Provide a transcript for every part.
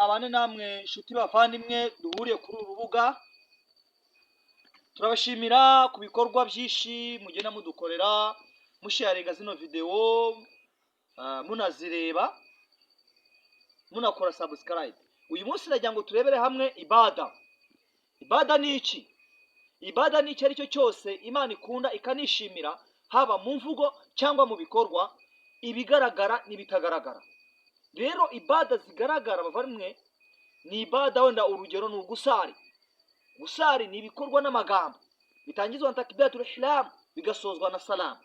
Abane namwe nshuti bavandimwe duhuriye kuri uru rubuga. Turabashimira ku bikorwa byinshi mugenda mudukorera, musharinga zino videwo, munazireba, munakora subscribe. Uyu munsi nagira ngo turebere hamwe ibada. Ibada ni iki? Ibada ni icyo ari cyo cyose Imana ikunda ikanishimira, haba mu mvugo cyangwa mu bikorwa, ibigaragara n'ibitagaragara. Rero ibada zigaragara, bavandimwe, ni ibada, wenda urugero ni ugusari. Gusari ni ibikorwa n'amagambo, bitangizwa na takbiratul ihram, bigasozwa na salamu.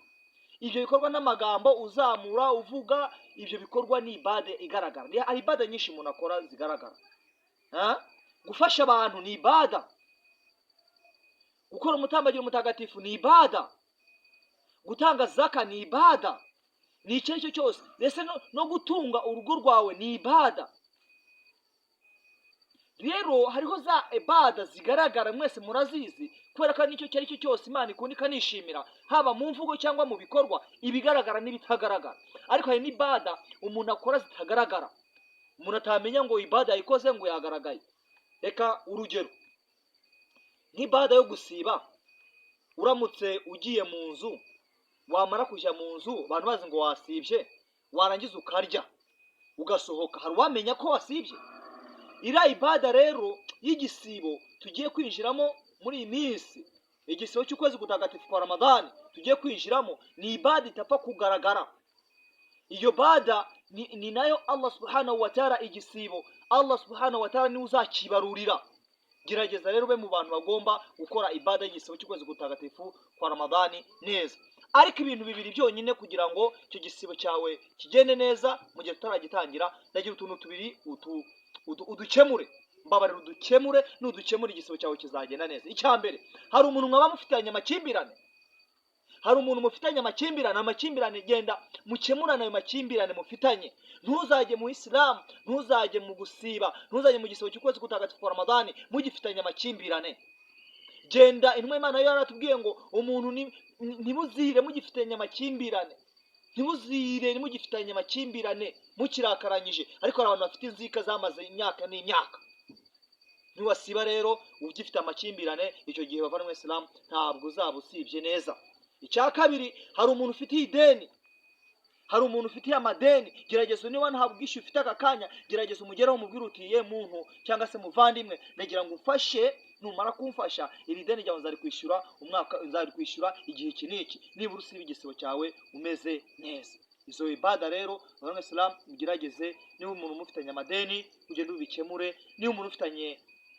Ibyo bikorwa n'amagambo, uzamura uvuga, ibyo bikorwa ni ibada igaragara. Hari ibada nyinshi umuntu akora zigaragara. Ha? Gufasha abantu ni ibada, gukora umutambagiro mutagatifu ni ibada, gutanga zaka ni ibada, ni icyo ari cyo cyose. Ndetse no gutunga urugo rwawe ni ibada. Rero hariho za ibada zigaragara, mwese murazizi, kubera ko nicyo icyo ari cyo cyose Imana ikunda ikanishimira, haba mu mvugo cyangwa mu bikorwa, ibigaragara n'ibitagaragara. Ariko hari n'ibada umuntu akora zitagaragara, umuntu atamenya ngo ibada yayikoze, ngo yagaragaye. Reka urugero, nk'ibada yo gusiba. Uramutse ugiye mu nzu, wamara kujya mu nzu abantu bazi ngo wasibye, warangiza ukarya ugasohoka, hari uwamenya ko wasibye? Iriya ibada rero y'igisibo tugiye kwinjiramo muri iyi minsi, igisibo cy'ukwezi kutagatifu kwa Ramadani tugiye kwinjiramo, ni ibada itapfa kugaragara. Iyo bada ni nayo Allah subhanahu wa ta'ala, igisibo Allah subhanahu wa ta'ala niwe uzakibarurira. Gerageza rero ube mu bantu bagomba gukora ibada y'igisibo cy'ukwezi kutagatifu kwa Ramadani neza. Ariko ibintu bibiri byonyine kugira ngo icyo gisibo cyawe kigende neza mu gihe tutaragitangira, ndagira utuntu tubiri udukemure. Mbabarira udukemure. Nudukemura, igisibo cyawe kizagenda neza. Icya mbere, hari umuntu mwaba mufitanye amakimbirane, hari umuntu mufitanye amakimbirane, amakimbirane, genda mukemurane ayo makimbirane mufitanye. Ntuzajye mu Isilamu, ntuzajye mu gusiba, ntuzajye mu gisibo cy'ukwezi kutagatifu kwa Ramadani mugifitanye amakimbirane. Genda, intumwa y'Imana yo yaratubwiye ngo umuntu ntimuzire mugifitanye amakimbirane, ntimuzire mugifitanye amakimbirane, mukirakaranyije. Ariko hari abantu bafite inzika zamaze imyaka n'imyaka. Niwasiba rero ugifite amakimbirane, icyo gihe, bavandimwe Isilamu, ntabwo uzaba usibye neza. Icya kabiri, hari umuntu ufitiye ideni, hari umuntu ufitiye amadeni. Gerageza, niba nta bwishyu ufite aka kanya, gerageza umugereho, umubwire uti: "Ye muntu cyangwa se muvandimwe, ndagira ngo umfashe. Numara kumfasha, iri deni ryawe nzarikwishyura umwaka, nzarikwishyura igihe iki n'iki." Nibura usiba igisibo cyawe umeze neza. Izo ibada rero, bavandimwe Isilamu, mugerageze, niba umuntu mufitanye amadeni, ugende ubikemure. Niba umuntu ufitanye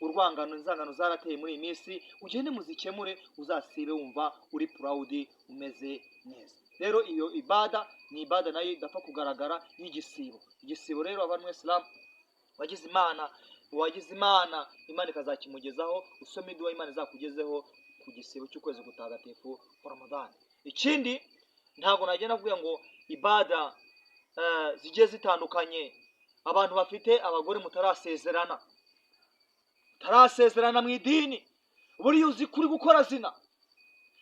urwangano, inzangano zarateye muri iyi minsi, ugende muzikemure, uzasibe wumva uri proud, umeze neza. Rero iyo ibada ni ibada nayo idapfa kugaragara y'igisibo. Igisibo rero, abavandimwe Isilamu, wagize Imana, wagize Imana, Imana ikazakimugezaho. Usome iduwa, Imana izakugezeho ku gisibo cy'ukwezi kutagatifu kwa Ramadani. Ikindi, ntabwo nagenda kuvuga ngo ibada zigiye zitandukanye. Abantu bafite abagore mutarasezerana, mutarasezerana mu idini, buriya uzi ko uri gukora zina.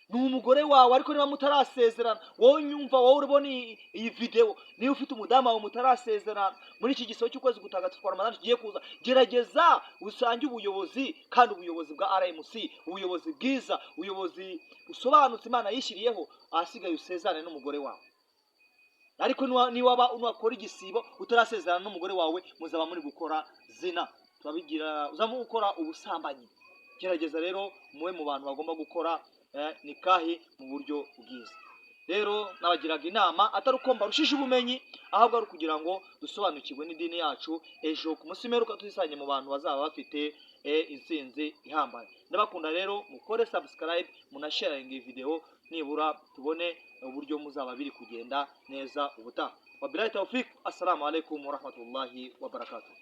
Ni umugore wawe, ariko niba mutarasezerana, wowe nyumva, wowe urabona iyi videwo, niba ufite umudamu wawe mutarasezerana, muri iki gisibo cy'ukwezi gutagatifu kwa Ramadani tugiye kuza, gerageza usange ubuyobozi, kandi ubuyobozi bwa RMC, ubuyobozi bwiza, ubuyobozi busobanutse Imana yishyiriyeho, ahasigaye usezerane n'umugore wawe. Ariko niwaba nuwakora igisibo utarasezerana n'umugore wawe, muzaba muri gukora zina, turabigira, uzaba gukora ubusambanyi. Gerageza rero mube mu bantu bagomba gukora nikahi mu buryo bwiza. Rero nabagiraga inama, atari uko mbarushije ubumenyi, ahubwo ari ukugira ngo dusobanukirwe n'idini yacu, ejo ku munsi w'imperuka tuzisange mu bantu bazaba bafite intsinzi ihambaye. Ndabakunda rero, mukore subscribe, munasharinga iyi video, nibura tubone uburyo muzaba biri kugenda neza ubutaha. Wabillahi tawfik, assalamu alaikum warahmatullahi wabarakatuh.